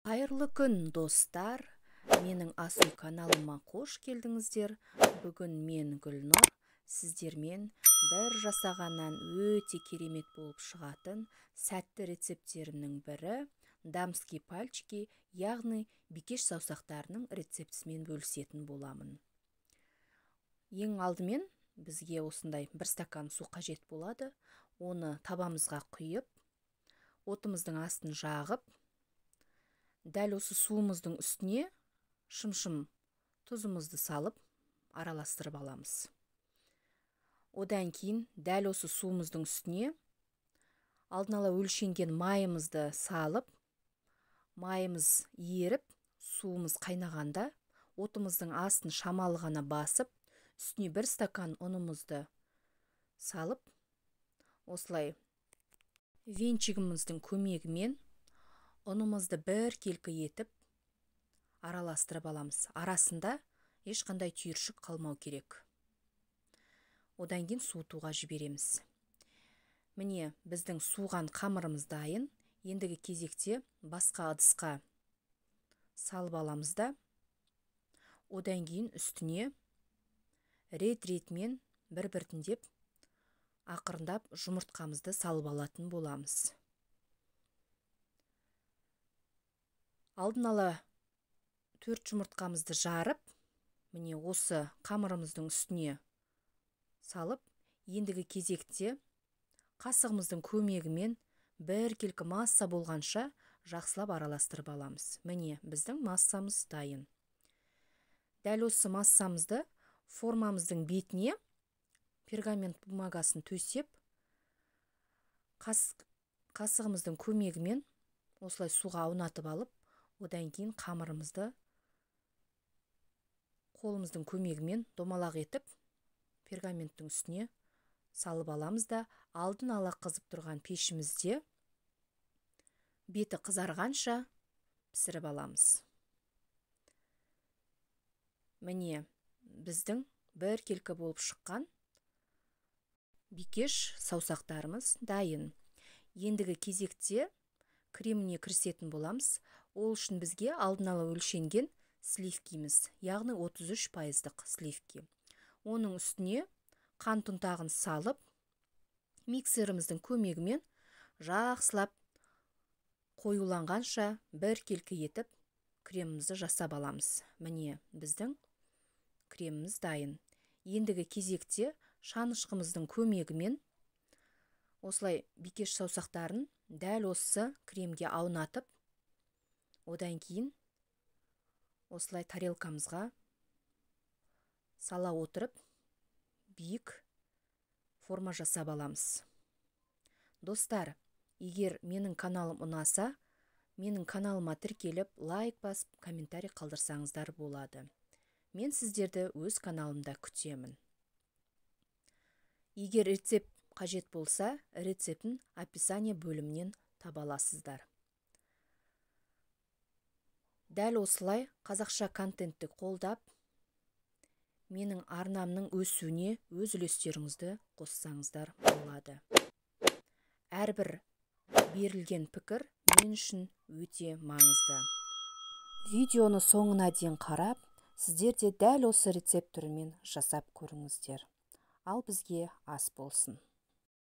Қайырлы күн, достар! Менің ас үй каналыма қош келдіңіздер. Бүгін мен, Гүлнұр, сіздермен бір жасағаннан өте керемет болып шығатын сәтті рецепттерімнің бірі дамские пальчики, яғни бикеш саусақтарының рецептісімен бөлісетін боламын. Ең алдымен бізге осындай бір стакан су қажет болады. Оны табамызға құйып, отымыздың астын жағып, дәл осы суымыздың үстіне шымшым тұзымызды салып араластырып аламыз. Одан кейін дәл осы суымыздың үстіне алдын ала өлшенген майымызды салып, майымыз еріп, суымыз қайнағанда отымыздың астын шамалы ғана басып, үстіне бір стакан ұнымызды салып, осылай венчигіміздің көмегімен ұнымызды бір келкі етіп араластырып аламыз. Арасында ешқандай түйіршік қалмау керек. Одан кейін суытуға жібереміз. Міне, біздің суыған қамырымыз дайын. Ендігі кезекте басқа ыдысқа салып аламыз да, одан кейін үстіне рет-ретімен бір-біртіндеп ақырындап жұмыртқамызды салып алатын боламыз. Алдын ала 4 жұмыртқамызды жарып, міне осы қамырымыздың үстіне салып, ендігі кезекте қасығымыздың көмегімен бір келкі масса болғанша жақсылап араластырып аламыз. Міне, біздің массамыз дайын. Дәл осы массамызды формамыздың бетіне пергамент бумагасын төсеп, қасығымыздың көмегімен осылай суға аунатып алып, одан кейін қамырымызды қолымыздың көмегімен домалақ етіп пергаменттің үстіне салып аламыз да, алдын ала қызып тұрған пешімізде беті қызарғанша пісіріп аламыз. Міне, біздің бір келкі болып шыққан бикеш саусақтарымыз дайын. Ендігі кезекте креміне кірісетін боламыз. Ол үшін бізге алдын ала өлшенген сливкиміз, яғни 33%-дық сливки. Оның үстіне қант ұнтағын салып, миксеріміздің көмегімен жақсылап қоюланғанша бір келкі етіп кремімізді жасап аламыз. Міне, біздің креміміз дайын. Ендігі кезекте шанышқымыздың көмегімен осылай бикеш саусақтарын дәл осы кремге аунатып, одан кейін осылай тарелкамызға сала отырып, биік форма жасап аламыз. Достар, егер менің каналым ұнаса, менің каналыма тіркеліп, лайк басып, комментарий қалдырсаңыздар болады. Мен сіздерді өз каналымда күтемін. Егер рецепт қажет болса, рецептін описание бөлімінен таба аласыздар. Дәл осылай қазақша контентті қолдап, менің арнамның өсуіне өз үлестеріңізді қоссаңыздар болады. Әрбір берілген пікір мен үшін өте маңызды. Видеоны соңына дейін қарап, сіздер де дәл осы рецепт түрімен жасап көріңіздер. Ал бізге ас болсын.